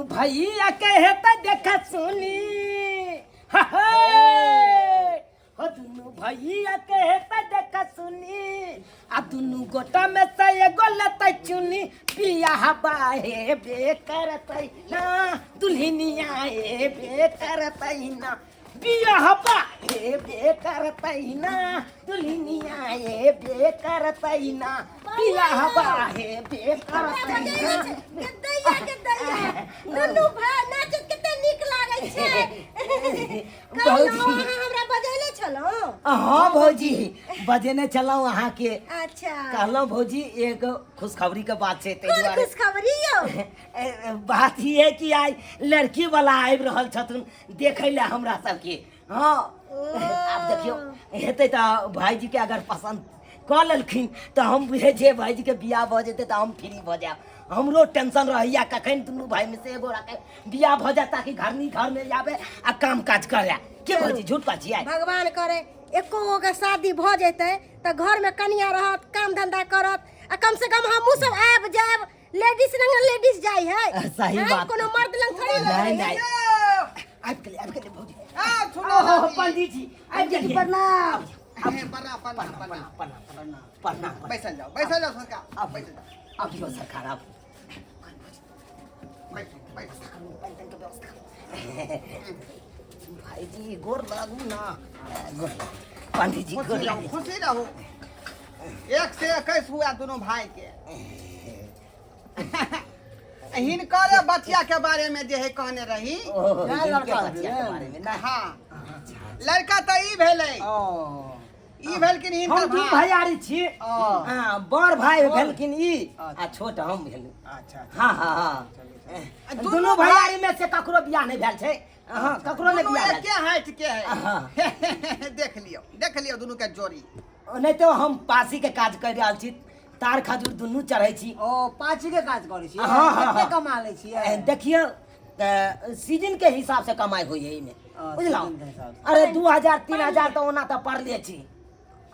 भैया के हेतै देखा सुनी, हा हे। हो दुनू भैया के हेतै देखा सुनी, आ दुनू गोटा में से एगो लेतै चुनी, बियाह बाहे बे करतै ना, दुल्हनिया हे बे करतै ना, बियाह बाहे बे करतै ना, दुल्हनिया हे बे करतै ना, बियाह बाहे बे करतै ना। दैया के दैया, दुनू भाय नाचत कते नीक लागै छै। भौजी, कहलहुँ अहाँ हमरा बजैले छलहुँ? हाँ भौजी, बजेने छलहुँ अहाँके। अच्छा। कहलहुँ भौजी, एक खुशखबरी के बात छै ताहि कोन दुआरे। खुशखबरी यौ? बात ई है कि आइ लड़की वाला आबि रहल छथुन देखै लए हमरा सबके। हाँ, आब देखियौ हेतै तऽ भाईजी के अगर पसन्द कऽ लेलखिन तऽ हम बुझै छियै भाईजी के बियाह भऽ जेतै तऽ हम फ्री भऽ जायब। हमरो टेंशन रहैया कखन दुनू भाई में से एगो के बियाह भऽ जाए ताकि घरनी घर में जाबे आ काम काज करे। के भौजी, झूठ कहै छियै? भगवान करे एको गो के शादी भऽ जेतै तऽ घर में कनिया रहत, काम धंधा करत, आ कम से कम हमहूँ सब आबि जायब। लेडीज लंग लेडीज जाइ है। सही आँय, बात। कोनो मर्द लंग थोड़ी लोग नहीं रहै। नहीं, आबि गेलै, आबि गेलै भौजी। आ सुनो। ओहो, पंडित जी आबि गेलियै। प्रणाम, प्रणाम, प्रणाम, प्रणाम, प्रणाम, प्रणाम, प्रणाम। बैसल जाओ, बैसल जाओ सरकार। आब बैसल जाओ। अबियो सरकार, आब। बैसू, बैसू। भाईजी, गोर लागू ना, गोर लागू पंडित जी। गोर खुशी रहू। लागू। खुशी रहू। 1 से 21 हुआ दोनों भाई के। हिनकर बचिया के बारे में जे है कहने रही। ओहो, नया हिनके लड़का बचिया के भेलै। बारे में ना? हाँ, लड़का तऽ ई भेलै, ओ ई भेलखिन हम हिनकर दू भाई। भैयारी छी। ओ। हाँ, बड़ भाई भेलखिन ई अच्छा। आ छोट हम भेलहुँ। अच्छा अच्छा। हाँ हाँ हाँ आ दुनू दुनू भैयारी में से ककरो बियाह नहीं भेल छै। हाँ, ककरो नहीं दुनू बियाह भेल। एके हाइट के है। हाँ। देख लियौ, देख लियौ दुनू के जोड़ी। नहि तो हम पासी के काज कर रहल छी, तार खजूर दुनू चढ़ै छी। ओ, पाँची के काज करै छी? हाँ, हाँ, कते हाँ। कमा लै छियै? देखियौ तऽ सीजन के हिसाब से कमाइ होइ है एहिमे। हँ, बुझलहुँ? सीजन के हिसाब से। अरे 2000 3000 तऽ ओना तऽ पड़ले छी,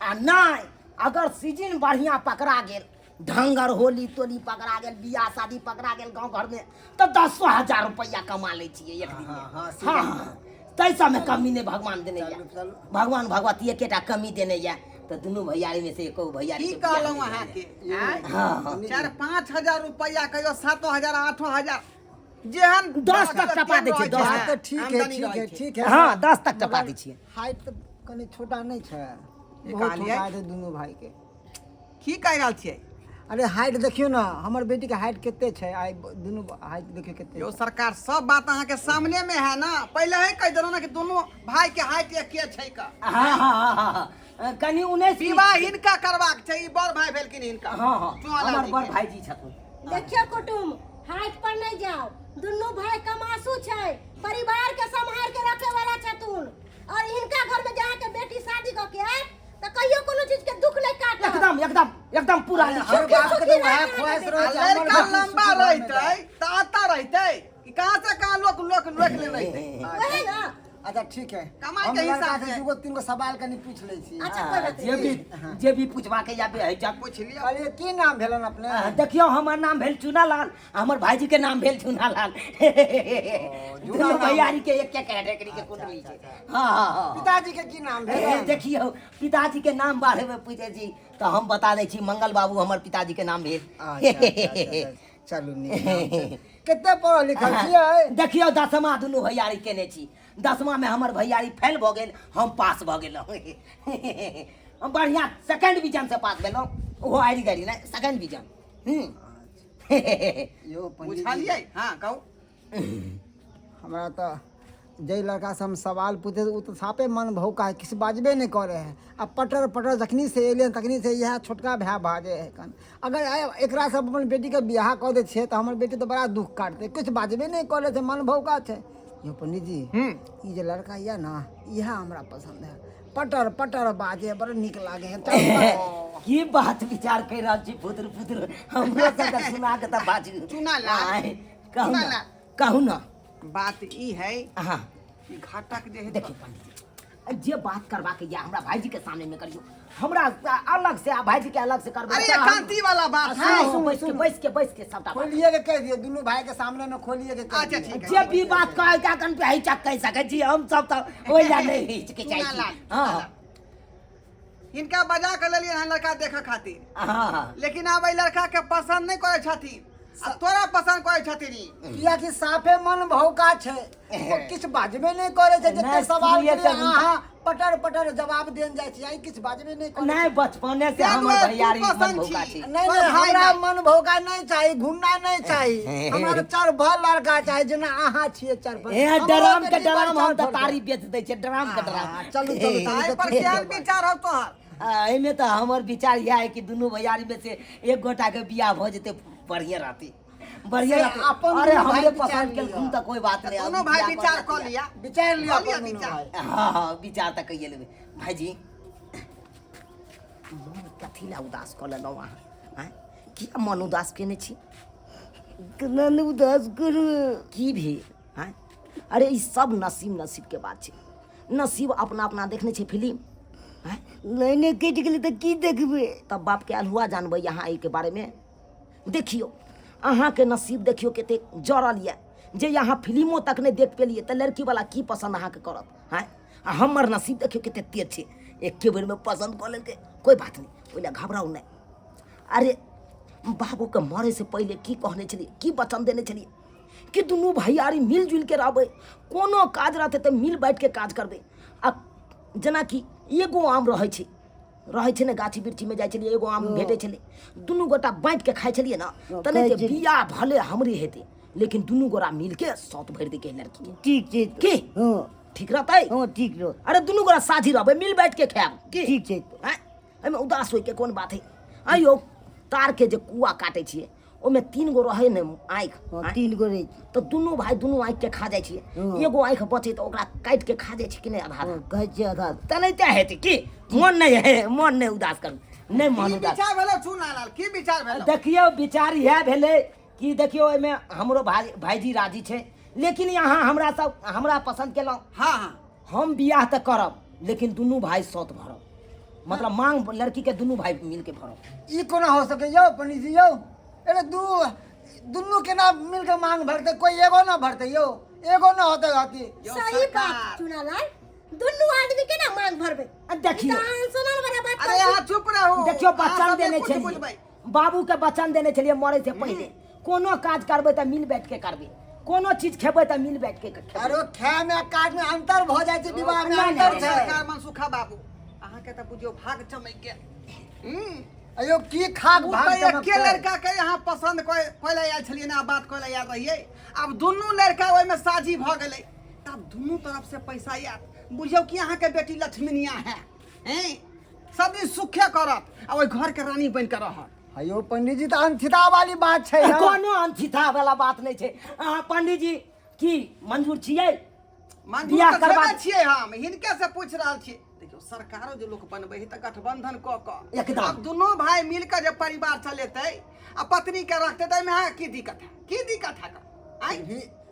आ नहि अगर सीजन बढ़िआँ पकड़ा गेल, ढंगर होली तोली पकड़ा गेल, बियाह शादी पकड़ा गेल गाँव घरमे, तऽ दसो हजार रुपैआ कमा लै छियै एक दिनमे। हाँ, हाँ, हाँ हाँ, ताहि सबमे कमी नहि भगवान देने यऽ। चलू, चलू। भगवान भगवती एकेटा कमी देने यऽ तऽ दुनू भैयारीमे से एको भैयारी की के बियाह कहलहुँ नहि अहाँके? भेलै। आँय? हाँ हाँ 4-5 हजार रुपैआ कहियो, 7 हजार, 8 हजार, जेहन 10 तक टपा दै छियै, 10 बात तऽ ठीक है, आमदनी ठीक रहै है। छै। ठीक है। हाँ, 10 तक टपा दै छियै। हाइट तऽ कनि छोटा नहि छै? की बहुत कहलियै? छोटा छै दुनू भाई के। की कहि रहल छियै? अरे हाइट देखियौ ने, हमर बेटी के हाइट कते छै। आइ दुनू हाइट देखियौ कते यौ छै। सरकार, सब बात अहाँके सामने में है ना। पहले ही कहि देलहुँ ना कि दोनों भाई के हाइट एके छै का। हाँ हाँ हाँ हाँ हाँ, कनि 19 20। विवाह हिनका करबाक छै, ई बड़ भाई भेलखिन हिनका। हाँ हाँ चुआलाल हमर जी बड़ के। भाईजी छथुन। देखियौ कुटुम, हाइट पर नहीं जाओ। दुनू भाई कमासू छै, परिवार के सम्हार के रखे वाला छथुन, और हिनका घर में जहाँ के बेटी शादी कऽ के आयत तऽ कहियो कोनो चीज के दुख नहीं काटत। एकदम एकदम एकदम पूरा अरे, लिखियौ। हमर बाप के तऽ वएह ख्वाहिश आ रहै छै, हमर लड़का बेटी लंबा सुखी घर में रहितै जाय। तऽ आता रहितै कि कहाँ से कहाँ लोक लोक लोक ले रहितै। वही ना। अच्छा, ठीक है। कमाई हम के हिसाब लड़का से से। दूगो तीन गो सवाल कनि पूछ लै छी। अच्छा, कोई बात जे नहीं। भी जे भी पूछबाके या है जा। पूछ लिअ। कहलियै, की नाम भेलन अपने? देखियौ, हमर नाम भेल चुनालाल, हमर भाईजी के नाम भेल चुनालाल। दुनू नाम। भैयारी के एक एक कैटेगरी के कुंडली छै। हाँ हाँ हाँ पिताजी के की नाम भेल? देखियौ, पिताजी के नाम बारे में पूछे छी तऽ हम बता दै छी, मंगल बाबू हमर पिताजी के नाम भेल। अच्छा, अच्छा, अच्छा, अच्छा। चलू, नीक नाम छै। कते पढ़ल लिखल छियै? देखियौ, दसमा दुनू भैयारी केने छी। दसमा में हमर भैयारी फेल भऽ गेल, हम पास भऽ गेलहुँ। हम बढ़िआँ सेकेंड डिवीजन से पास भेलहुँ, ओहो आड़ि गाड़ि नहि, सेकेंड डिवीजन। हूँ यौ पंडित जी, बुझलियै? हाँ, कहू। हमरा तऽ जाहि लड़कासँ हम सवाल पूछे, ओ तऽ साफे मन भौका है, किछु बाजबे नहि करै है। आ पटर पटर जखनी से एलै हन तखनी से इएह छोटका भाय बाजै है कन। अगर आइ एकरासँ अपन बेटीके बियाह कऽ दै छियै तऽ हमर बेटी तऽ बड़ा दुःख काटतै। किछु बाजबे नहि करै छै, मन भौका छै। यौ पंडित जी, ई जे लड़का यऽ ने, इएह हमरा पसन्द है। पटर पटर बाजे है, बड़ नीक लागे है। चलू। की बात विचार कर रहल छी पुत्र? पुत्र, हमरो सबके सुना के तऽ बाजू। चुना लाल। आँय, कहू चुना ना। लाल। कहू ना। बात ई है हाँ कि घाटक जे है। देखियौ पंडित जी। जे बात करबाक यऽ हमरा भाईजी के सामने में करियो, हमरा अलग से आ भाईजी के अलग से करबै। अरे एकांती वाला बात है। हाँ, बैस के बैस के बैस के सबटा बात। खोलिए के कह दिए, दुनू भाई के सामने में खोलिए के कह अच्छा, दिए। ठीक है। जे भी बात कहै छै अखन पे हिचक कहि सकै छी, हम सब तऽ ओहि लए नहि हिचकिचाइ छी। हाँ। हिनका बजा के लेलियै हन लड़का देखऽ खातिर। हाँ। लेकिन आब एहि लड़का के पसंद नहि करै छथिन आ तोरा पसंद करै छथिन ई। कियाकि साफे मन भौका छै, ओ किछु बाजबे नहि करै छै। जते नहि, सवाल सुनिए करियै, तऽ हुनका- अहाँ पटर पटर जवाब देन जाइ छी, आइ किछु बाजबे नहि करै नहि, बचपने से ताहि हमर दुआरे तू भैयारी मन पसंद भौका छी। छै। नहीं तोहर नहीं, भाई हमरा नहि। मन भौका नहीं चाहिए, घुन्ना नहीं चाहिए, हमरा तो चार भर लड़का चाहिए, जेना अहाँ छियै चार भर। ए हमरो डराम के बेटी बड़ डराम, हम चार तऽ भर तारी बेच दै छियै, डराम के डराम। हाँ, चलू चलू चलू। ताहि पर केहन विचार हौ तोहर? एहिमे तऽ हमर विचार इएह है कि दुनू भैयारी में से एक गोटा के बियाह भऽ जेतै, बढ़िया रहतै, बढ़िया से रहतै। अपन अरे दुनू भाई हमरे विचार पसंद लिअ। केलखुन तऽ कोई बात नहि। दोनों भाई विचार कऽ लिया। विचार लिअ कऽ लिअ अपन दुनू विचार। भाई। हाँ हाँ, विचार तऽ कहिए लेबै। भाईजी, मन कथी लए उदास कऽ लेलहुँ अहाँ? आँय, किया मन उदास केने छी? केना नहि उदास करू? की भेल? आँय, अरे ई सब नसीब नसीब के बात छै, नसीब अपना अपना। देखने छै फिल्म? आँय, लाइने कटि गेलै तऽ की देखबै? तब बापके अल्हुआ जानबै अहाँ एहिके बारेमे। देखियौ अहाँके नसीब देखियौ कतेक जड़ल यऽ जे अहाँ फिल्मो तक नहि देख पेलियै, तऽ लड़कीवला की पसन्द अहाँके करत? आँय, आ हमर नसीब देखियौ कतेक तेज छै, एके बेरमे पसन्द कऽ लेलकै। कोइ बात नहि, ओहि लए घबराउ नहि। अरे बाबूके मरैसँ पहिले की कहने छलियै, की वचन देने छलियै कि दुनू भैयारी मिलजुलि के रहबै, कोनो काज रहतै तऽ मिल बाँटिके काज करबै। आ जेनाकि एगो आम रहै छै, रहै छै ने, गाछी वृक्षीमे जाइ छलियै, एगो आम भेटै छलै, दुनू गोटा बाँटिके खाइ छलियै ने। तऽ नहि खाइ छलियै। बियाह भले हमरे हेतै, लेकिन दुनू गोरा मिलके सौत भरि दैके है लड़कीके। ठीक छै। की? हँ। ठीक रहतै? हँ, ठीक रहत। अरे दुनू गोरा साझी रहबै, मिल बाँटिके खायब की? ठीक छै। आँय, एहिमे उदास होइके कोन बात है? आइयो तारके जे कुआ काटै छियै, ओहिमे तीन गो रहै ने आँखि? हँ। आँय? तीन गो रहै छै। तऽ दुनू भाय दुनू आँखिके खा जाइ छियै। हँ। एगो आँखि बचै तऽ ओकरा काटि के खा जाइ छै कि नहि आधा? हँ, कहै छियै आधा। तेनाहिते हेतै की? मन नहि है, मन नहि उदास करू, नहि मन की उदास। विचार भेलौ चुनालाल, की विचार भेलौ? देखियौ, विचार इएह भेलै कि देखियौ एहिमे हमरो भाई भाईजी राजी छै, लेकिन यहाँ हमरा सब हमरा पसन्द केलहुँ। हाँ हाँ। हम बियाह तऽ करब, लेकिन दुनू भाई सौत भरब, मतलब मांग लड़की के दुनू भाई मिलके भरब। ई कोना हो सके यौ पंडीजी यौ? अरे दू दुनू केना मिलके मांग भरतै? कोई एगो ना भरतै यौ, एगो ना होतै अथी। यौ सही सरकार। बात चुनालाल, दुनू आदमी केना मांग भरबै? आ देखियौ। ई तऽ अनसुनल वाला बात अरे करै छी। यहाँ चुप रहू। देखियौ, अहाँ वचन सबके देने कुछ छलियै बुझबै। बाबू के, वचन देने छलियै मरे से पहिले, कोनो काज करबै तऽ मिल बैठ के करबै, कोनो चीज खेबै तऽ मिल बैठ के खेबै। अरे खाय में आ काज में अंतर भऽ जाइ छै, विवाह में नहि, अंतर नहि, छै। सरकार मनसुखा बाबू, अहाँके तऽ बुझियौ भाग चमकि गेल। अयो की खाक ओ भाग तऽ एके चमकतै? लड़का के यहाँ पसंद कोइ लए आयल छलियै ने, बात कोइ लए आयल रहियै। आब दुनू लड़का ओहिमे साझी भऽ गेलै, तब दुनू तरफ से पैसा आयत। बुझियौ कि अहाँके बेटी लक्ष्मीनिया है, हैं, सब दिन सुखे करत आ ओहि घर के रानी बनि कऽ रहत। अयो पंडीजी, तऽ अनथिता वाली बात छै ने। कोनो अनथिता वाला बात नहि छै। अहाँ पंडीजी की मंजूर छियै? मंजूर बियाह तऽ करबा- छेबे छियै, हम हिनके से पूछि रहल छी। देखियौ, सरकारो जे लोक बनबै है तऽ गठबंधन कऽ कऽ। एकदम। आब दुनू भाई मिल कऽ जे परिवार चलेतै आ पत्नी के रखतै, तऽ एहिमे अहाँके की दिक्कत है? की दिक्कत है? आँय?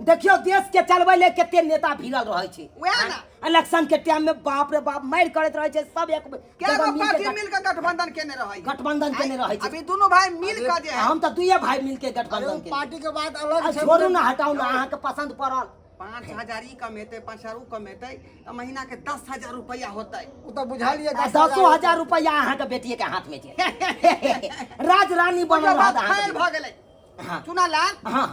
देखियौ, देश के चलबै ले कते नेता भिड़ल रहै छै। वएह ने। इलेक्शन के टाइम में बाप रे बाप मारि करैत रहै छै सब एक कए जगह गो मिल के पार्टी मिल कऽ गठबंधन केने रहै? गठबंधन केने रहै छै। अभी दुनू भाई मिल कऽ जे है। हम तऽ दुइये भाई मिल के अरे ओ गठबंधन के पार्टी के बात अलग छै। छोड़ू ने, हटाउ ने, अहाँके पसंद पड़ल। 5,000 ई कमेतै, 5,000 ऊ कमेतै, तऽ महीना के 10,000 रुपैआ होतै। ओ तऽ बुझलियै। आ 10,000 रुपैआ अहाँके बेटिए के हाथ में छै, राज रानी बनल बुझियौ रहत बात अहाँके फाइनल भऽ गेलै। हाँ। चुनालाल। हाँ।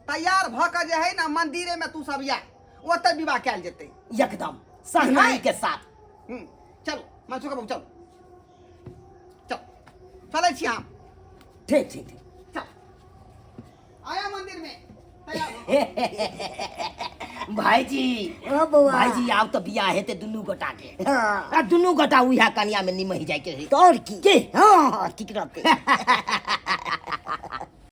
तैयार भऽ कऽ जे है ने मंदिरे में तू सब या, ओतऽ विवाह कयल जेतै। एकदम सहनाई के साथ। चलू मनसुख बाबू, चलू, चल चलै छी हम। ठीक ठीक ठीक। चल आया मंदिर में तैयार हो। भाईजी। हाँ बौआ। भाईजी, आब तऽ बियाह हेतै दुनू गोटा के। हाँ। आ दुनू गोटा उएह कनिया में निमहि जाय के है। तऽ आओर की? की? हाँ हाँ, ठीक रहतै।